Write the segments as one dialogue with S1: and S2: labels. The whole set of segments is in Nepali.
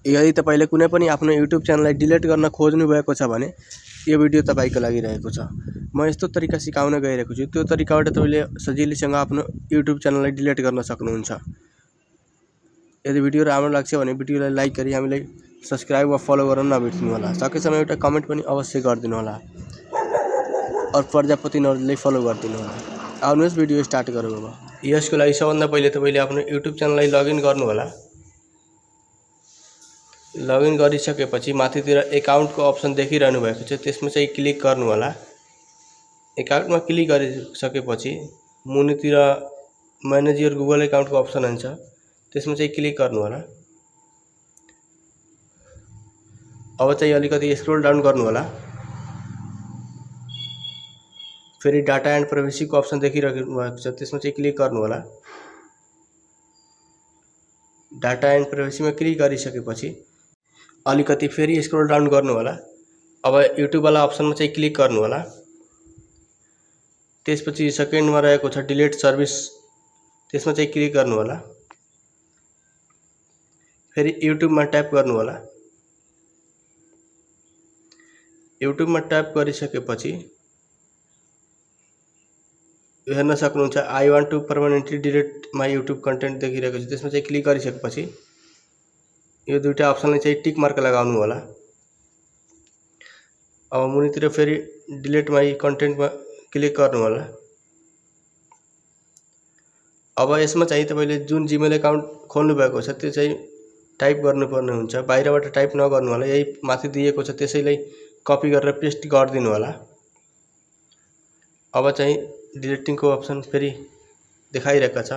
S1: यदि तपाईले कुनै पनि आफ्नो युट्युब च्यानललाई डिलिट गर्न खोज्नु भएको छ भने यो भिडियो तपाईको लागि रहेको छ। म यस्तो तरिका सिकाउन गइरहेको छु। त्यो तरिकाबाट तपाईले सजिलैसँग आफ्नो युट्युब च्यानललाई डिलिट गर्न सक्नुहुन्छ। यदि भिडियो राम्रो लाग्छ भने भिडियोलाई लाइक गरी हामीलाई सब्स्क्राइब वा फलो गर्न नबिर्सनु होला। सकेसम्म एउटा कमेन्ट पनि अवश्य गरिदिनु होला और प्रजापति नरलाई फलो गरिदिनु होला। आउनुहोस् भिडियो स्टार्ट गरौँ अब। यसको लागि सबभन्दा पहिले तपाईले आफ्नो युट्युब च्यानललाई लगइन गर्नु होला। लगइन गरिसकेपछि माथितिर एकाउन्टको अप्सन देखिरहनु भएको छ, त्यसमा चाहिँ क्लिक गर्नु होला। एकाउन्टमा क्लिक गरिसकेपछि मुनितिर म्यानेज योर गुगल एकाउन्टको अप्सन हुन्छ, त्यसमा चाहिँ क्लिक गर्नु होला। अब चाहिँ अलिकति स्क्रोल डाउन गर्नु होला। फेरि डाटा एन्ड प्राइभेसीको अप्सन देखिरहेको भएको छ, त्यसमा चाहिँ क्लिक गर्नु होला। डाटा एन्ड प्राइभेसीमा क्लिक गरिसकेपछि अलिकति फेरि स्क्रोल डाउन गर्नु होला। अब युट्युब वाला अप्सनमा चाहिँ क्लिक गर्नु होला। त्यसपछि सेकेन्डमा रहेको छ डिलिट सर्भिस, त्यसमा चाहिँ क्लिक गर्नु होला। फेरि युट्युबमा ट्याप गर्नु होला। युट्युबमा ट्याप गरिसकेपछि हेर्न सक्नुहुन्छ I want to permanently delete my YouTube content देखिरहेको छ, त्यसमा चाहिँ क्लिक गरिसकेपछि यो दुईटा अप्सनलाई चाहिँ टिक मार्क लगाउनु होला। अब मुनितिर फेरि डिलिट माई कन्टेन्टमा क्लिक गर्नु होला। अब यसमा चाहिँ तपाईले जुन जीमेल एकाउन्ट खोल्नु भएको छ त्यो चाहिँ टाइप गर्नुपर्ने हुन्छ, बाहिरबाट टाइप नगर्नु होला। यही माथि दिएको छ त्यसैलाई कपी गरेर पेस्ट गरिदिनु होला। अब चाहिँ डिलिटिङको अप्सन फेरि देखाइरहेको छ,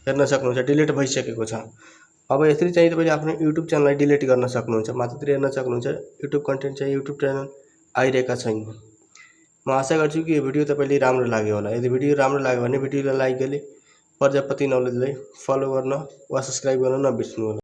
S1: हेर्न सक्नुहुन्छ डिलिट भइसकेको छ। अब यसरी चाहिँ तपाईले आफ्नो युट्युब च्यानललाई डिलिट गर्न सक्नुहुन्छ। माथितिर हेर्न सक्नुहुन्छ युट्युब कन्टेन्ट चाहिँ युट्युब च्यानल आइरहेका छैन। म आशा गर्छु कि यो भिडियो तपाईलाई राम्रो लाग्यो होला। यदि भिडियो राम्रो लाग्यो भने भिडियोलाई लाइक गरी प्रजापति नलेजलाई फलो गर्न वा सब्स्क्राइब गर्न नबिर्सनु होला।